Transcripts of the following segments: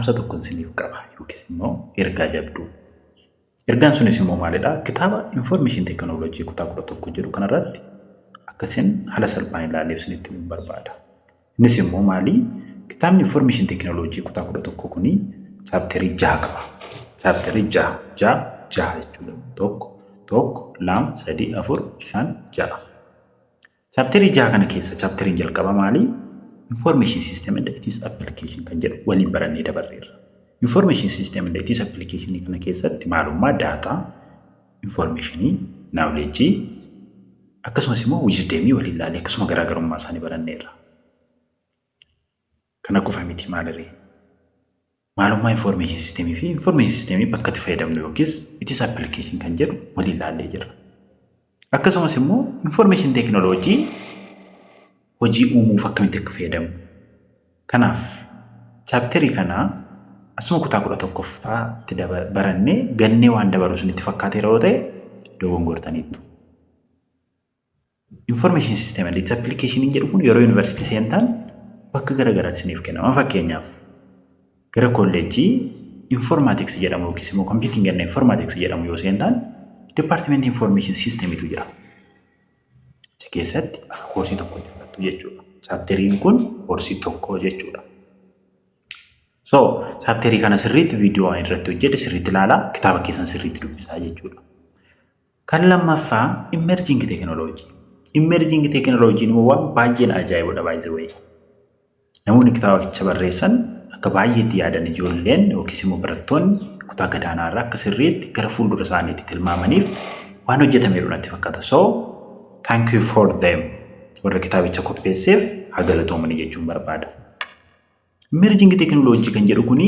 Dhaamsa tokkon isiniif qaba yookiis immoo ergaa jabduu. Ergaan sunis immoo maalidha? Kitaaba Information Technology kutaa 11 jedhu kanarratti akka isin haala salphaan ilaalleef isinitti himuun barbaada. Innis immoo maali? Kitaabni Information Technology kutaa 11 kuni chaapterii jaha qaba. Chaapterii jaha, jaha, jaha jechuudha. Tokko, tokko, lama, sadii, afur, shan, ja'a. Chaapterii jaha kana keessa chaapteriin jalqaba maali? Information System and its Application kan jedhu waliin barannee dabarreerra. Information System and its Application kana keessatti maalummaa daataa, informationii, knowledge akkasumas immoo wisdomii waliin ilaalee akkasuma garaagarummaa isaanii baranneerra. Kana qofa miti maaliree? Maalummaa information system fi information system bakka itti fayyadamnu yookiis its application kan jedhu waliin ilaallee jirra. Akkasumas immoo information technology hojii uumuuf akkamitti akka fayyadamnu. Kanaaf chaapterii kana asuma kutaa 11ffaatti barannee gannee waan dabaru isinitti fakkaateera yoo ta'e dogongortaniittu. Information system and its application jedhu kun yeroo yuunivarsiitii seentan bakka gara garaatti isiniif kennama. Fakkeenyaaf, gara kolleejjii informatics jedhamu yookiis immoo computing and informatics jedhamu yoo seentan, department information systemitu jira. Achi keessatti akka koorsii tokkotti fudhattu jechuudha. Chaapteriin kun koorsii tokko jechuudha. So, chaapterii kana sirriitti viidiyoo waan irratti hojjedhe sirriitti ilaalaa, kitaaba keessan sirriitti dubbisaa jechuudha. Kan lammaffaa emerging technology. Emerging technology immoo waan baay'een ajaa'ibudha, by the way. Namoonni kitaabicha barreessan akka baay'eetti yaadan ijoolleen yookiis immoo barattoonni kutaa gadaanaa irraa akka sirriitti gara fuuldura isaaniitti tilmaamaniif waan hojjetameeru natti fakkaata. So, thank you for them. Warra kitaabicha qopheesseef haa galatoomanii jechuun barbaada. Emerging technology kan jedhu kuni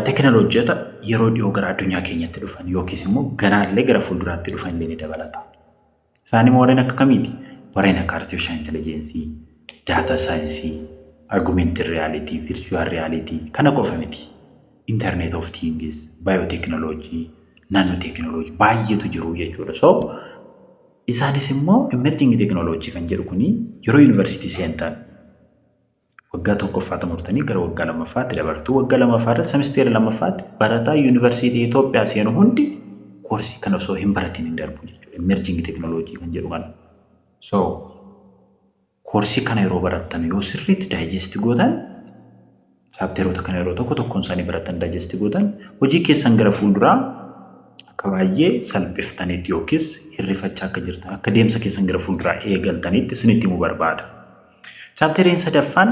teekinooloojota yeroo dhiyoo gara addunyaa keenyatti dhufan yookiis immoo ganaallee gara fuulduraatti dhufan illee ni dabalata. Isaan immoo warreen akka kamiiti? Warreen akka artificial intelligence, data science, augmented reality, virtual reality kana qofa miti. Internet of things, biotechnology, nanotechnology baay'eetu jiru jechuudha. So, isaanis immoo emerging technology kan jedhu kuni yeroo yuunivarsiitii seentan waggaa tokkoffaa xumurtanii gara waggaa lammaffaatti dabartu. Waggaa lammaffaarra semisteera lammaffaatti barataa yuunivarsiitii Itoophiyaa seenu hundi koorsii kana osoo hin baratin hin darbu jechuudha. Emerging technology kan jedhu kana. So, koorsii kana yeroo barattan, yoo sirriitti digest gootan, chaapteroota kana yeroo tokko tokkoon isaanii barattan digest gootan, hojii keessan gara fuulduraa akka baay'ee salphiftaniitti yookiis hirrifachaa akka jirtan, akka deemsa keessan gara fuulduraa eegaltaniitti isinitti himuu barbaada. Chaapteriin sadaffaan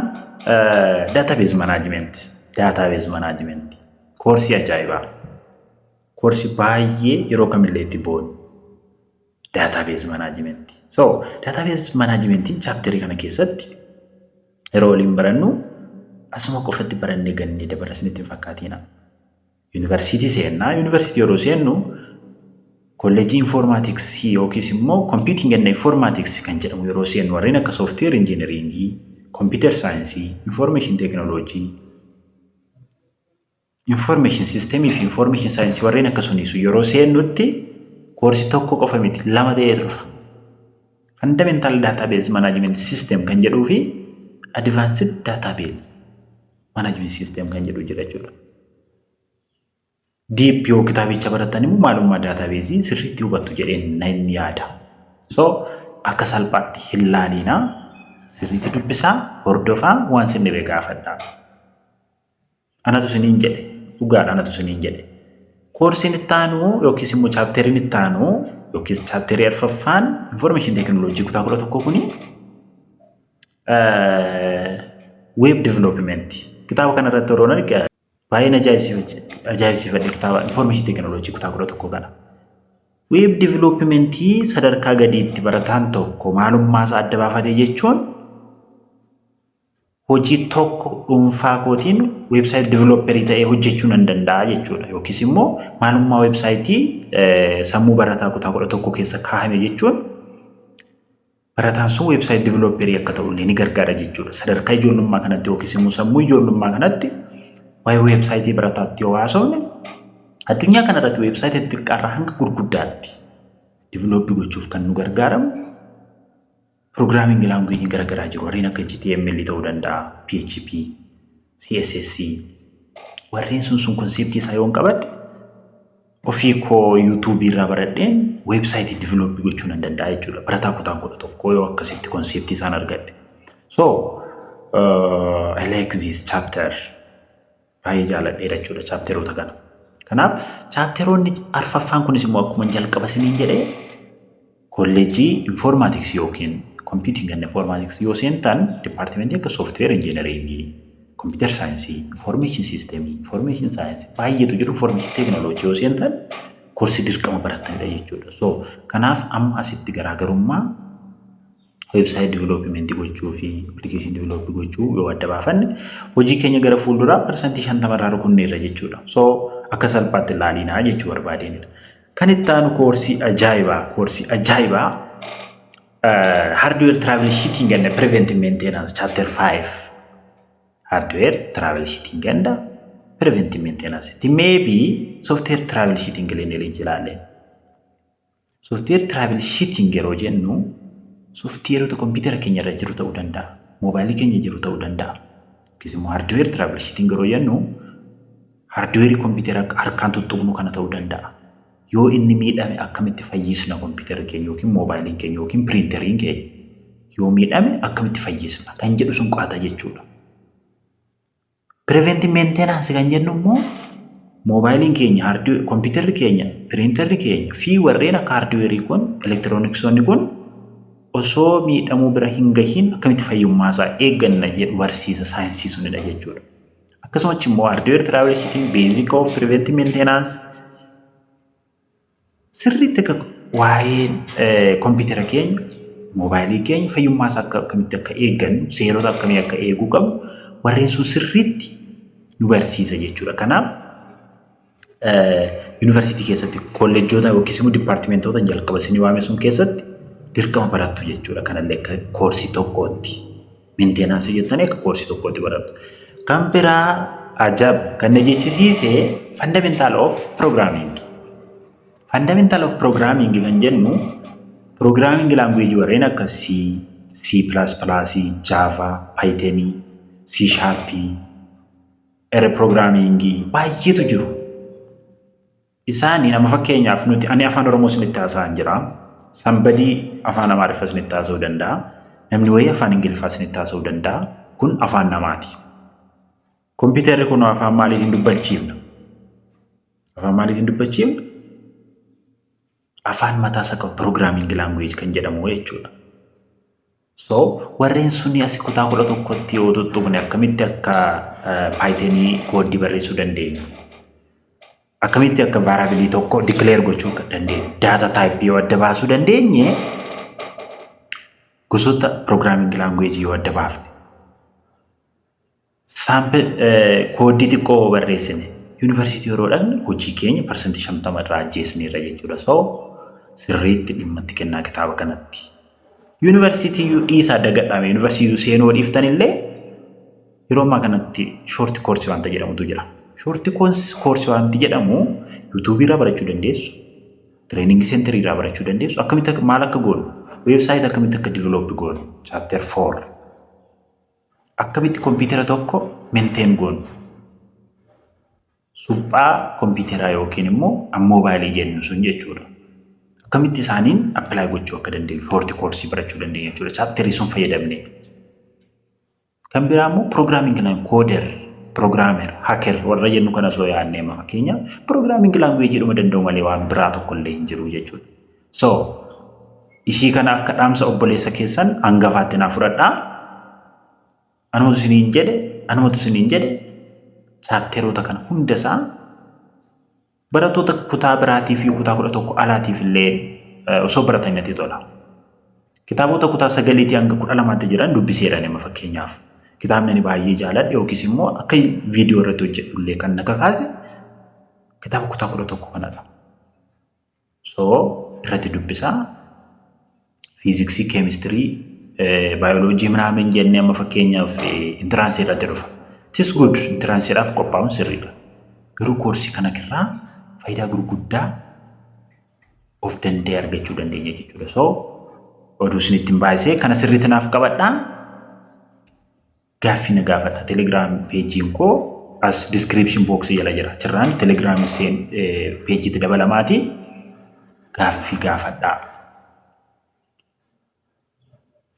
database management. Database management. Koorsii ajaa'ibaa. Koorsii baay'ee yeroo kamillee itti boonu. Database management. So, database managementiin chaapterii kana keessatti yeroo waliin barannu asuma qofatti barannee gannee dabara isinitti hin fakkaatina. Yuunivarsiitii seennaa. Yuunivarsiitii yeroo seennu kolleejjii informaticsii yookiis immoo computing and informatics kan jedhamu yeroo seennu, warreen akka software engineeringii, computer science, information technology, information systemii fi information science warreen akka suniisu yeroo seennutti koorsii tokko qofa miti, lama ta'ee dhufa. Fundamental database management system kan jedhuu fi advanced database management system kan jedhu jira jechuudha. Deep yoo kitaabicha baratan immoo maalummaa daatabeezii sirriitti hubattu jedheen nan yaada. So, akka salphaatti hin laalinaa, sirriitti dubbisaa, hordofaa, waan sin dhibe gaafadhaa. Anatu isiniin jedhe, dhugaadha, anatu isiniin jedhe. Koorsiin itti aanu yookiis immoo chaapteriin itti aanu yookiis chaapterii arfaffaan information technology kutaa 11 kuni web development. Kitaaba kana irratti yeroo arge baay'een ajaa'ibsiifadhe kitaaba information technology kutaa 11 kana. Web developmentii sadarkaa gadiitti barataan tokko maalummaa isaa adda baafatee jechuun hojii tokko dhuunfaa kootiin website developerii ta'ee hojjechuu nan danda'a jechuudha. Yookiis immoo maalummaa weebsaayitii sammuu barataa kutaa 11 keessa kaa'ame jechuun barataan sun website developerii akka ta'u illee ni gargaara jechuudha. Sadarkaa ijoollummaa kanatti yookiis immoo sammuu ijoollummaa kanatti waa'ee weebsaayitii barataatti yoo haasofne, addunyaa kanarratti weebsaayitii xixiqqaarraa hanga gurguddaatti develop gochuuf kan nu gargaaramu programming languageii garaagaraa jiru. Warreen akka HTML ta'uu danda'a, PHP, CSS warreen sun conceptii isaa yoon qabadhe, ofii koo YouTubeii irraa baradheen websiteii developii gochuu nan danda'a jechuudha. Barataa kutaan 11 yoo akkasitti conceptii isaan argadhe. So I like this chapter. Baay'ee jaaladheera jechuudha chapteroota kana. Kanaaf chapteroonni arfaffaan kunis immoo akkuma jalqaba isiniin jedhee, kolleejjii informaticsii yookiin computing and informaticsii yoo seentan, departmentii akka software engineeringii, computer scienceii, information systemii, information scienceii baay'eetu jiru. Information technology yoo seentan koorsii dirqama baratanidha jechuudha. So kanaaf amma asitti garaagarummaa website developmentii gochuu fi application developii gochuu yoo adda baafanne, hojii keenya gara fuulduraa 50% irraa rukunneerra jechuudha. So akka salphaatti ilaalinaa jechuu barbaadeenidha. Kan itti aanu koorsii ajaa'ibaa hardware troubleshooting and preventive maintenance, chapter 5. Hardware troubleshooting and preventive maintenance. Maybe software troubleshooting illee ni ilaalle. Software troubleshooting yeroo jennu softwareota kompiitara keenya irra jiru ta'uu danda'a. Moobaayilii keenya jiru ta'uu danda'a. Yookiis immoo hardware troubleshooting yeroo jennu hardwareii kompiitara harkaan tuttuqnu kana ta'uu danda'a. Yoo inni miidhame akkamitti fayyisna kompiitara keenya yookiin moobaayiliin keenya yookiin printeriin keenya yoo miidhame akkamitti fayyisna kan jedhu sun qo'ata jechuudha. Preventive maintenance kan jennu immoo moobaayiliin keenya, kompiitarri keenya, printerri keenya fi warreen akka hardwareii kun, elektirooniksonni kun osoo miidhamuu bira hin gahiin akkamitti fayyummaa isaa eegganna jedhu barsiisa saayinsii sunidha jechuudha. Akkasumas immoo hardware troubleshooting, basic of preventive maintenance sirriitti akka waa'een kompiitara keenya, moobaayilii keenya fayyummaa isaa akka akkamitti akka eeggannu, seerota akkamii akka eeguu qabnu warreen sun sirriitti nu barsiisa jechuudha. Kanaaf yuunivarsiitii keessatti kolleejjota yookiis immoo departmentoota jalqaba isinii waame sun keessatti dirqama barattu jechuudha. Kanallee akka koorsii tokkootti maintenanceii jettanii akka koorsii tokkootti barattu. Kan biraa ajab kan na jechisiise fundamental of programming. Fundamental of programming kan jennu programming language warreen akka C, C++, Java, Python, C Sharp, R programming baay'eetu jiru. Isaanii nama fakkeenyaaf nuti ani afaan Oromoo isinitti haasa'an jira. Somebody afaan Amaariffaa isinitti haasa'uu danda'a. Namni wayii afaan Ingiliffaa isinitti haasa'uu danda'a. Kun afaan namaati. Kompiitarri kun afaan maaliitiin dubbachiifna? Afaan maaliitiin dubbachiifna? Afaan mataa isaa qabu, programming language kan jedhamu jechuudha. So warreen suni as kutaa 11tti yoo tuttuqne akkamitti akka Pythonii codeii barreessuu dandeenyu? Akkamitti akka variableii tokko declare gochuu akka dandeenyu? Data typeii yoo adda baasuu dandeenye, gosoota programming languageii yoo adda baafne, sample codeii xiqqoo barreessine, yuunivarsiitii yeroo dhaqne hojii keenya 50% irraa ajjeesneerra jechuudha. So sirriitti dhimma itti kennaa kitaaba kanatti. Yuunivarsiitii dhiisaa dagadhame, yuunivarsiitii seenuu dhiiftan illee yeroo ammaa kanatti short courseii wanta jedhamutu jira. Short courseii wanti jedhamu YouTubeii irraa barachuu dandeessu. Training centerii irraa barachuu dandeessu. Akkamitti maal akka goonu, website akkamitti akka develop goonu, chapter 4. Akkamitti kompiitara tokko maintain goonu. Suphaa kompiitaraa yookiin immoo moobaayilii jennu sun jechuudha. Akkamitti isaaniin apply gochuu akka dandeenyu short courseii barachuu dandeenya jechuudha. Chapterii sun fayyadamne. Kan biraa immoo programming coder, programmer, hacker warra jennu kana osoo yaadnee, fakkeenyaaf programming languageii dhuma danda'u malee waan biraa tokko illee hin jiru jechuudha. So ishii kana akka dhaamsa obboleessa keessan hangafaatti naa fudhadhaa. Anumatu isiniin jedhe, chapteroota kana hundasaa barattoota kutaa biraatii fi kutaa 11 alaatiif illee osoo baratanii natti tola. Kitaabota kutaa 9tii hanga 12tti jiran dubbiseera nama fakkeenyaaf. Kitaabni ani baay'ee jaaladhe yookiis immoo akka viidiyoo irratti hojjedhu illee kan na kakaase kitaaba kutaa 11 kanadha. So irratti dubbisaa, fiiziksii, keemistirii, baayoloojii ምናምን jennee amma fakkeenyaaf entranceii irratti dhufa. It is good, entranceiidhaaf qophaa'uun sirriidha. Garuu koorsii kana irraa faayidaa gurguddaa of danda'e argachuu dandeenya jechuudha. So oduu isinitti hin baay'isee kana sirriitti naaf qabadhaa. Gaaffii na gaafadha. Telegram peejiin koo as description box jala jira. Achirraan Telegram peejiitti dabalamaati gaaffii gaafadhaa.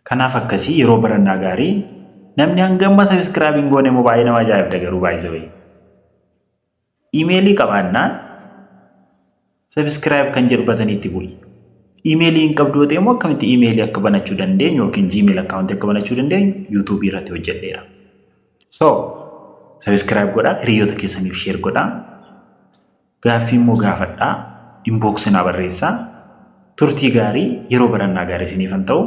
Kanaaf akkasii yeroo barannaa gaarii. Namni hanga amma subscribe hin goone immoo baay'ee nama ajaa'ibda garuu, baay'ee wayii. Imeelii qabaannaan subscribe kan jedhu batanii itti bu'i. Imeelii hin qabdu yoo ta'e immoo akkamitti imeelii akka banachuu dandeenyu yookiin Gmail akkaawuntii akka banachuu dandeenyu YouTubeii irratti hojjedheera. So subscribe godhaa, hiriyoota keessaniif share godhaa. Gaaffii immoo gaafadhaa, inbox naa barreessaa. Turtii gaarii, yeroo barannaa gaarii isiniifan ta'u.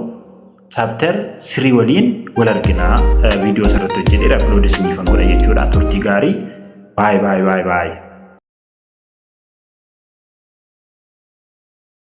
Chapter 3 waliin wal arginaa. Viidiyoo asirratti hojjedheera upload isiniifan godha jechuudha. Turtii gaarii. Bye bye bye bye.